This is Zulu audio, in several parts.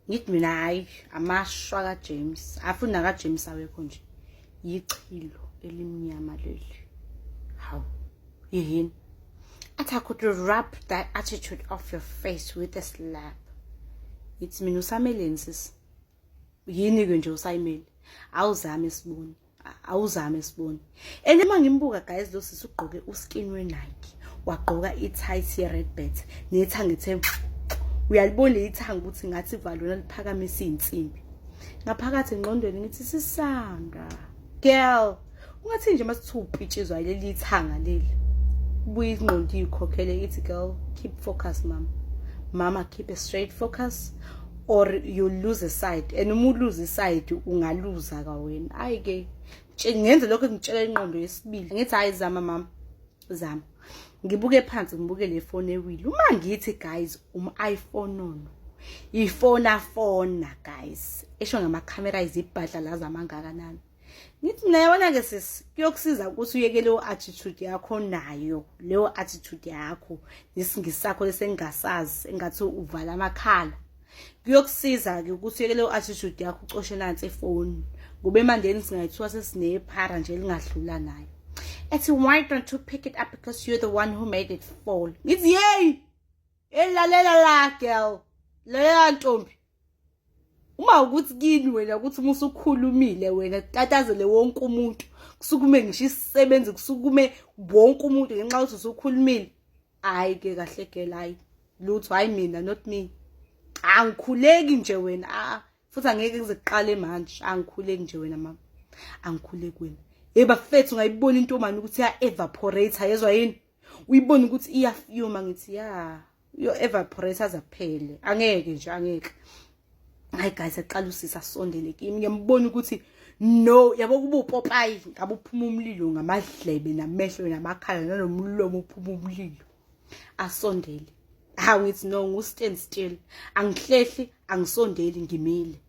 Ngithi mina hayi, amashwa kaJames, afuna kaJames awekho nje. Yichilo elimnyama leli. Hawu, yini? Athi, "I could rub that attitude off your face with a slap." Ngithi mina, usameleni sisi? Yini-ke nje usayimele? Awuzame sibone, awuzame sibone. And uma ngimbuka guys, lo sisi ugqoke uskin we-Nike, wagqoka i-tight ye-Redbat nethanga ethe, uyalibona ithanga ukuthi ngathi valona liphakamisa iy'nsimbi ngaphakathi. Engqondweni ngithi, sisanga girl, ungathi nje masithiwa upitshizwa leli ithanga leli, buye ingqondo iy'khokhele, ithi, "Girl, keep focus, mama, mama, keep a straight focus or you lose a side, and uma ulose iside ungaluza kawena." Hayi-ke, ngenze lokho engitshela ingqondo yesibili, ngithi, "Hayi, zama mama, zama." Ngibuke phansi, ngibuke le phone ewile. Uma ngithi guys, um-iPhone ono ifona fona guys, esho ngamakhamera izibhadla la zamangakanani. Ngithi mina, yabona-ke sisi, kuyokusiza ukuthi uyeke leyo attitude yakho nayo, leyo attitude yakho nesingisi sakho lesengingasazi, engathi uvala amakhala. Kuyokusiza-ke ukuthi uyeke leyo attitude yakho, ucoshe nansi ifoni, ngoba emandeni singayithiwa sesinephara nje elingadlula nayo. Ethi, "Why don't you pick it up? Because you're the one who made it fall." Ngithi, "Yeyi, elalela la girl, lalela ntombi, uma ukuthi kini wena ukuthi uma usukhulumile wena kutatazele wonke umuntu, kusukume ngisho isisebenzi, kusukume wonke umuntu ngenxa yokuthi usukhulumile. Hayi ke kahle girl, hayi lutho, hayi mina, not me, angikhuleki nje wena, ah, futhi angeke kuze kuqale manje. Angikhuleki nje wena mama, angikhuleki wena." Hey bafethu, ungayibona intombane ukuthi iya evaporate, yezwa yini? Uyibona ukuthi iyafuma. Ngithi ya, yo evaporate azaphele, angeke nje, angeke. Hayi guys, aqala usisa asondele kimi, ngiyambona ukuthi no, yabo, kuba upopayi ngabe uphuma umlilo ngamadlebe namehlo namakhala nanomlomo uphuma umlilo. Asondele. Hawu, ngithi no, ngu-stand still, angihlehli, angisondeli, ngimile.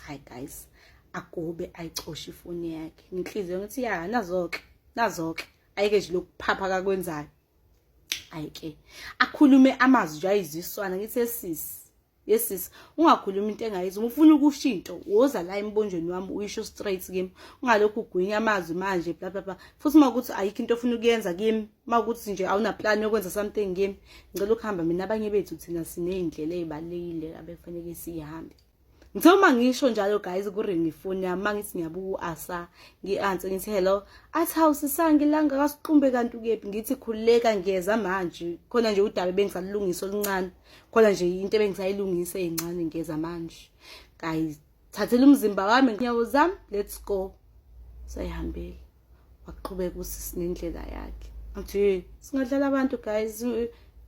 Hayi guys, agobe, ayicoshe ifoni yakhe. Nginhliziyo ngithi, ya, nazo-ke, nazo-ke, ayike nje lokuphapha kakwenzayo. Ayike akhulume amazwi nje ayiziswana. Ngithi, esisi, yesisi, ungakhuluma into engayizwa. Uma ufuna ukusho into, woza la embonjeni wami, uyisho straight kimi, ungalokhu ugwinya amazwi manje, bla bla bla. Futhi uma ukuthi ayikho into ofuna ukuyenza kimi, uma ukuthi nje awuna plan yokwenza something kimi, ngicela ukuhamba mina. Abanye bethu thina siney'ndlela ey'balulekile abekufanele siyihambe. Ngithe uma ngisho njalo guys, kuring ifoni yami. Uma ngithi ngiyabuka, u-asa. Ngi-answer, ngithi, "Hello." Athi, "Hawu sisange, ilanga kasiqumbe, kanti ukephi?" Ngithi, "Khululeka, ngiyeza manje, khona nje udaba ebengisalulungisa oluncane, khona nje into ebengisayilungisa ey'ncane, ngiyeza manje." Guys, thathela umzimba wami nyawo zami, let's go. Sayihambela, waqhubeka usisi nendlela yakhe. Athi singadlala abantu guys,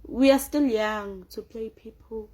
we are still young to play people.